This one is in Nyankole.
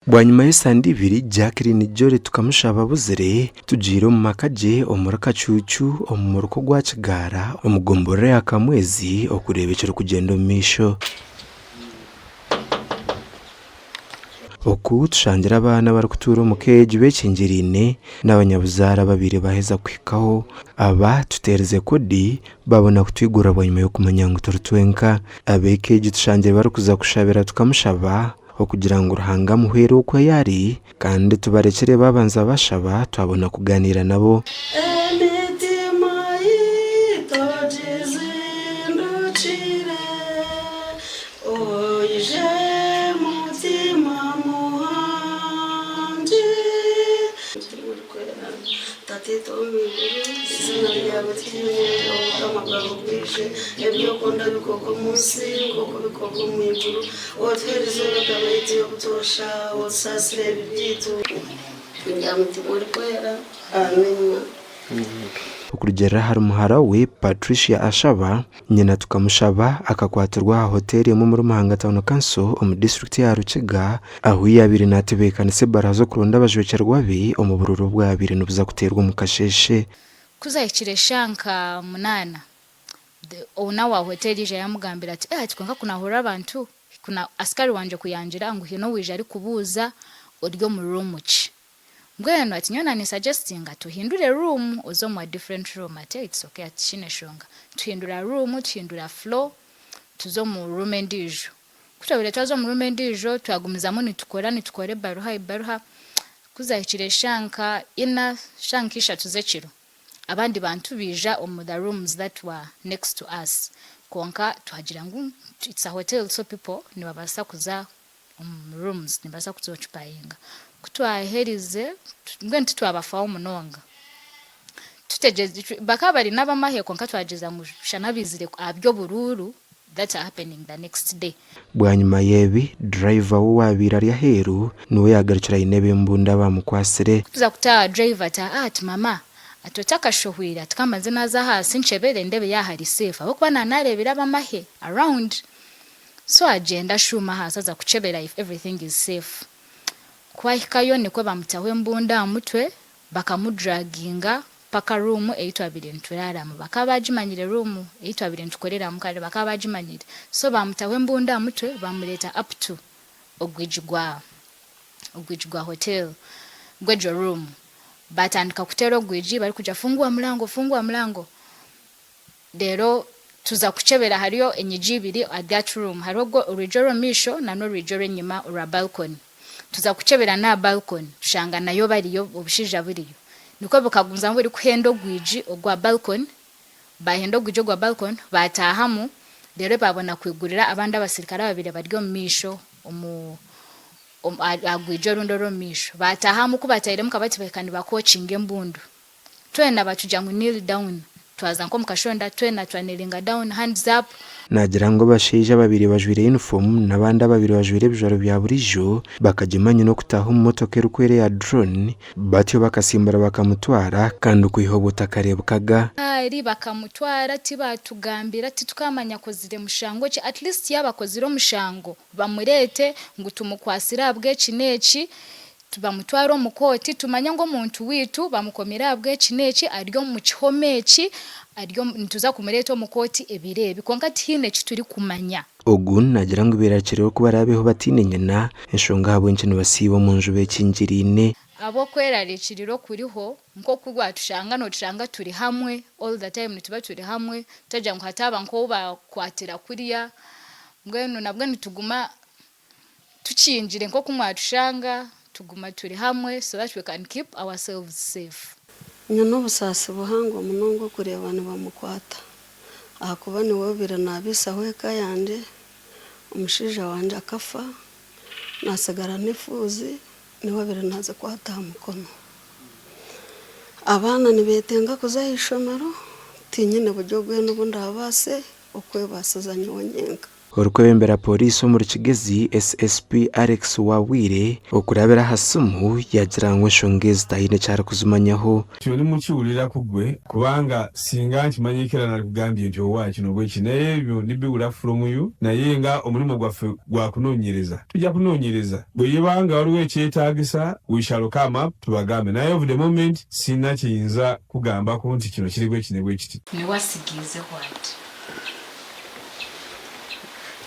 Bwanyima y'esande ibiri, Jacqueline Jolly tukamushaba abuzire, tugiire omu maka gye omuri Kacuucu omu muruka ogwa Kigaara omu gomborora ya Kamwezi okureeba ekirikugyenda omu maisho. Oku tushangire abaana abarikutuura omu ka egi bekyingiriine n'abanyabuzaare ababaire baheza kuhikaho. Aba tuteerize kodi babona kutwigurira bwanyima y'okumanya ngu turi twenka. Ab'eka egi tushangire barikuza kushabira tukamushaba okugira ngu Ruhanga amuhwere oku ari kandi tubarekire babanza bashaba twabona kuganiira nabo. Emitima yaitu ogizindukire, Oije Mutima Muhangi. Orikwera, Tataitwe ow'omu iguru, eiziina ryawe ritiinwe, Obukama bwawe bwije, Ebi okunda bikorwe omu nsi nk'oku bikorwa omu iguru. Otuhe eriizooba egabo yaitu y'obutoosha, otusaasire ebibi byaitu. Ebya Mutima Orikwera. Amiina. Okurugiirira ahari muhara we, Patricia Ashaba, nyina tukamushaba akakwatirwa aha hoteeri emwe omuri Muhanga Town Council omu disiturikiti ya Rukiga ahu yaabaire naatebeekanisa ebaruha z'okuronda abajwekyerwa be omu buruuru obwabaire nibuza kuteerwa omu kasheeshe. Ku zaahikire eshaaha nka munaana, owner wa hotel yaija yamugambira ati eh ati kwonka kunahurira abantu kuna askari wangye kuyangira ngu haine owaija arikubuuza ori omu room ki mbwenu ati nyowe naninsuggestinga tuhindure room oze omu a different room ati eh it's okay ati tikiine shonga tuhindura room tuhindura floor tuza omu room endiijo kutwabaire twaza omu room endiijo twagumizamu nitukora nitukora ebaruha ebaruha kuzahikire eshaaha nka ina shaaha nka ishatu z'ekiro Abandi bantu baija omu the rooms that were next to us kwonka twagira ngu it's a hotel so people nibabaasa kuza omu rooms nibabaasa kuza occupyinga. Ku twaherize mbwenu titwabafaho munonga tutegyerize bakaba bari n'abamahe kwonka twagyeza ngu shana baizire aha by'oburuuru that are happening the next day. Bwanyima y'ebi, driver we owaabaire ari aheeru niwe yaagarukire aine eb'embunda baamukwatsire. Kutuza kutaaha driver ati aah ati mama ati otakashohwire ati kambanze naaza ahaasi nkyebere ndebe yaaba hari safe ahabw'okuba naanaareebire ab'amahe around so agyenda ashuuma ahaasi aza kukyebera if everything is safe. Ku ahikayo nikwo bamutaho embunda aha mutwe Bakamudraginga paka room ei twabaire nituraaramu. Bakaba baagimanyire room ei twabaire nitukoreramu kare bakaba baagimanyire. So baamutaho embunda aha mutwe baamureeta up to ogwigi gwa ogwigi gwa hotel gw'egyo room. Baatandika kuteera ogwigi barikugira fungua mulango, fungua mulango. Reero tuza kukyebera hariyo enyigi ibiri at that room hariho ogwo orwigi orw'omu maisho na n'orwigi orw'enyima orwa balcony. Tuza kukyebera n'aha balcony tushanga nayo bariyo obushaija buriyo. Nikwo bukagumizamu burikuhenda orwigi orwa balcony, baahenda orwigi orwa balcony baataahamu reero baabona kwigurira abandi abasirikare ababaire bari omu maisho omu aha rwigi orundi orw'omu maisho. Baataahamu ku baataahiremu bakaba tibahika nibakookinga embundu. Twena batugira ngu kneel down twaza nk'omu kashonda twena twa kneelinga down hands up. Naagira ngu abashaija ababaire bajwaire yunifoomu n'abandi ababaire bajwaire ebijwaro bya buriijo bakagyema nyina okutaaha omu motoka erikwera eya drone batyo bakasimbura bakamutwara kandi okwiha obwo takareebekaga. Ahari bakamutwara tibatugambira titukamanya akozire mushango ki at least yaaba akozire omushango bamureete ngu tumukwasire ahabw'eki n'eki Tibamutwara omu kooti tumanye ngu omuntu waitu bamukomire ahabw'eki n'eki ari omu kihome eki ari omu nituza kumureeta omu kooti ebiro ebi kwonka tihaine eki turikumanya. Ogu naagira ngu beerakiriire oku baraabeho bataine nyina, enshonga ahabw'enki nibasiiba omu nju beekingiriine. Ahabw'okwerarikirira okuriho, nk'oku waatushanga nootushanga turi hamwe all the time nituba turi hamwe, tutagira ngu hataaba nk'ou baakwatira kuriya, mbwenu nabwo nituguma Tukingire nk'oku mwatushanga, tuguma turi hamwe so that we can keep ourselves safe. Nyine obusaasi buhango munonga okureeba nibamukwata ahakuba niwe obaire nabaisaho eka yangye, omushaija wangye akafa natsigara n'efuuzi niwe abaire nazikwata aha mukono. Abaana nibetenga kuza aha ishomero tinyine buryo bwena obu ndabaase okwebaasiza nyowe nyenka. Orikwebembera Pooriisi omuri Kigezi, SSP Alex Wabwire okurabira aha simu yaagira ngu enshonga ezi taine eki arikuzimanyaho. Kyo nimukiwulira ku gwe kubanga singa nkimanyikira narikugambye nti owaa kino bweki naye ebyo ndibiwulira from you naye nga omurimo gwaffe gwa kunonyereza tujja kunonyereza bweyiba nga waliwo ekyetagisa we shall come up tubagambe naye of the moment sirina kyeyinza kugambako nti kino kiri bweki ne bwekiti. Niwe asigiizeho ati.